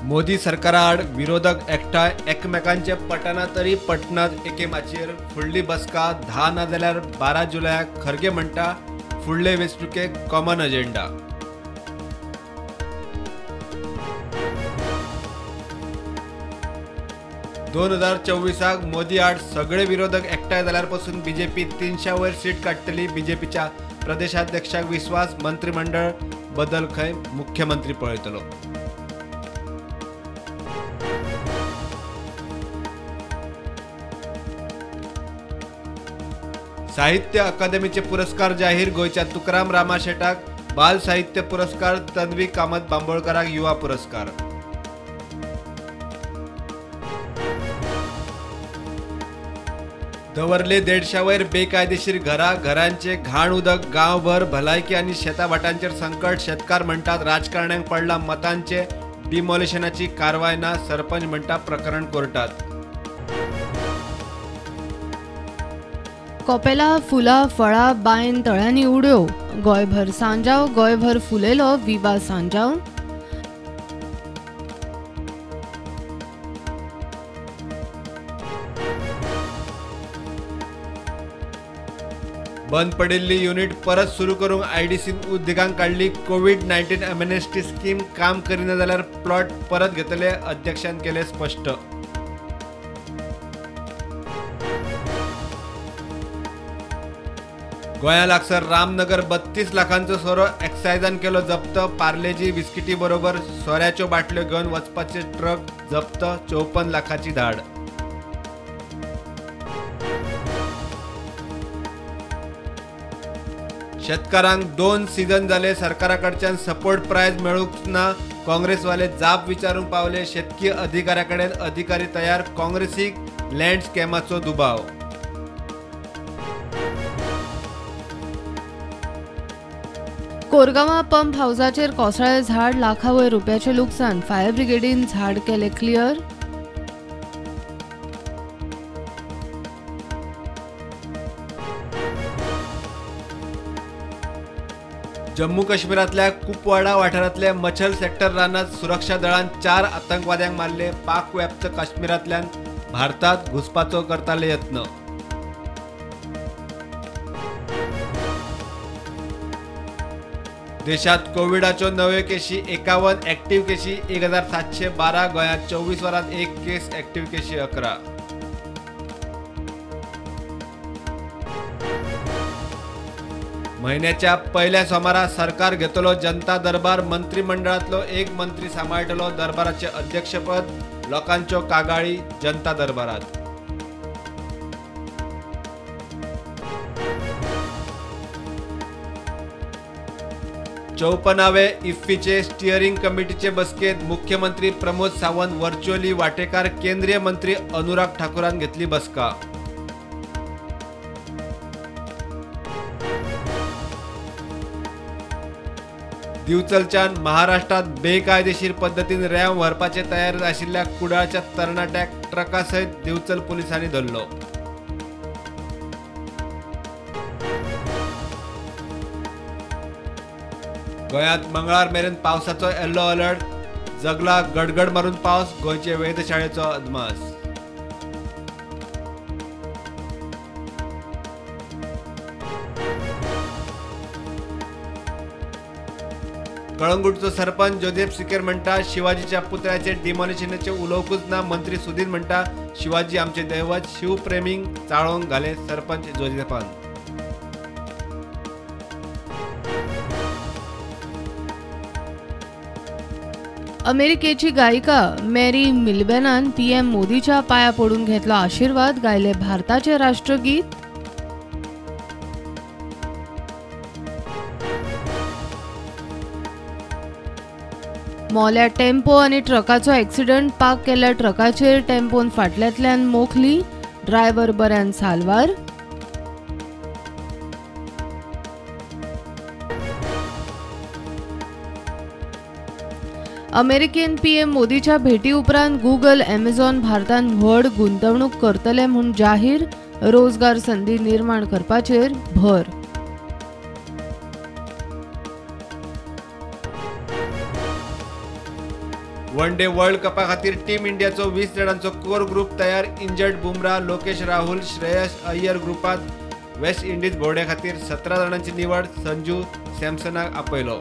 मोदी सरकाराआड विरोधक एकठांय, एकमेकांचे पटना तरी पटनात एके माचयेर. फुडली बसका 10 ना जाल्यार 12 जुलयाक. खरगे म्हणटा फुडले वेंचणुकेक कॉमन अजेंडा. 2024 मोदी आड सगळे विरोधक एकठांय जाल्यार पसून बीजेपी 300 वयर सीट काडटली. बीजेपीच्या प्रदेशाध्यक्षाक विस्वास, मंत्रिमंडळ बदल खंय मुख्यमंत्री पळयतलो. साहित्य अकादमीचे पुरस्कार जाहीर. गोंयच्या तुकाराम रामा शेटाक बाल साहित्य पुरस्कार, तन्वी कामत बांबोळकराक युवा पुरस्कार. दवर्ले 150 वयर बेकायदेशीर घरां, घरांचे घाण उदक गांवभर, भलायकी आनी शेताभाटांचेर संकट. शेतकार म्हणटात राजकारण्यांक पडला मतांचे डिमॉलिशनाची कारवाय ना. सरपंच म्हणटा प्रकरण कोर्टात. कोपेला फुलां फळां बांयन तळ्यांनी उड्यो. गोंयभर सांजाव, गोंयभर फुलेलो विवा सांजाव. बंद पडिल्ली युनिट परत सुरू करूंक आयडीसीन उद्देगांक काडली. कोवीड-19 एमनेस्टी स्कीम काम करिना जाल्यार प्लॉट परत घेतले, अध्यक्षान केले स्पश्ट. गोंया लागसर रामनगर 32 लाखांचो सोरो एक्सायजान केलो जप्त. पार्लेजी बिस्किटी बरोबर सोऱ्याच्यो बाटल्यो घेवन वचपाचे ट्रक जप्त. 54 लाखाची धाड. शेतकारांक 2 सीझन जाले सरकारा कडच्यान सपोर्ट प्रायज मेळूंक ना. काँग्रेसवाले जाप विचारूंक पावले. शेतकी अधिकाऱ्या कडेन अधिकारी तयार. काँग्रेसीक लँड स्कॅमाचो दुबाव. कोरगांवां पंप हावसाचेर कोसळ्ळें झाड, लाखां वयर रुपयाचें लुकसाण. फायर ब्रिगेडीन झाड केलें क्लियर. जम्मू काश्मीरांतल्या कुपवाडा वाठारांतल्या मछल सेक्टर रानात सुरक्षा दळान 4 आतंकवाद्यांक मारले. पाकव्याप्त काश्मीरांतल्यान भारतात घुसपाचो करताले यत्न. देशात कोविडाच्यो नव्यो केशी 51, ऍक्टिव्ह केशी 1712. गोंयांत 24 वरांत 1 केस, ऍक्टिव्ह केशी 11. म्हयन्याच्या पहिल्या सोमारा सरकार घेतलो जनता दरबार. मंत्रिमंडळांतलो एक मंत्री सांबाळटलो दरबाराचे अध्यक्षपद. लोकांच्यो कागाळी जनता दरबारात. 54वे इफ्फीचे स्टिअरिंग कमिटीचे बसकेत मुख्यमंत्री प्रमोद सावंत व्हर्च्युअली वाटेकार. केंद्रीय मंत्री अनुराग ठाकूरान घेतली बसका. दिवचलच्यान महाराष्ट्रात बेकायदेशीर पद्दतीन रेंव व्हरपाचे तयारेंत आशिल्ल्या कुडाळच्या तरणाट्याक ट्रका सयत दिवचल पुलिसांनी धरलो. गोंयांत मंगळार मेरेन पावसाचो येल्लो अलर्ट. जगला गडगड मारून पावस. गोंयचे वेधशाळेचो अदमास. कळंगूटचो सरपंच जोसेफ सिकेर म्हणटा शिवाजीच्या पुतळ्याचे डिमॉलिशनाचे उलोवकूच ना. मंत्री सुदीर म्हणटा शिवाजी आमचे दैवत. शिवप्रेमींक चाळोवंक घाले सरपंच जोसेफान. अमेरिकेची गायिका मेरी मिलबेनान पीएम मोदीच्या पाया पडून घेतलो आशीर्वाद, गायले भारताचे राष्ट्रगीत. मोल्या टेम्पो आनी ट्रकाचो एक्सिडंट, पार्क केल्ल्या ट्रकाचेर टेम्पोन फाटल्यांतल्यान मोखली, ड्रायव्हर बऱ्यान साल्वार. अमेरिकेन पीएम मोदीच्या भेटी उपरांत गुगल, ॲमेझॉन भारतान व्हड गुंतवणूक करतले म्हूण जाहीर, रोजगार संदी निर्माण करपाचेर भर. वन डे वर्ल्ड कपा खातीर टीम इंडियाचो 20 जाणांचो कोर ग्रुप तयार. Injured Bumrah, Lokesh Rahul, Shreyas Iyer ग्रुपात. West Indies भोंवडे खातीर 17 जाणांची निवड. संजू सॅमसनाक आपयलो.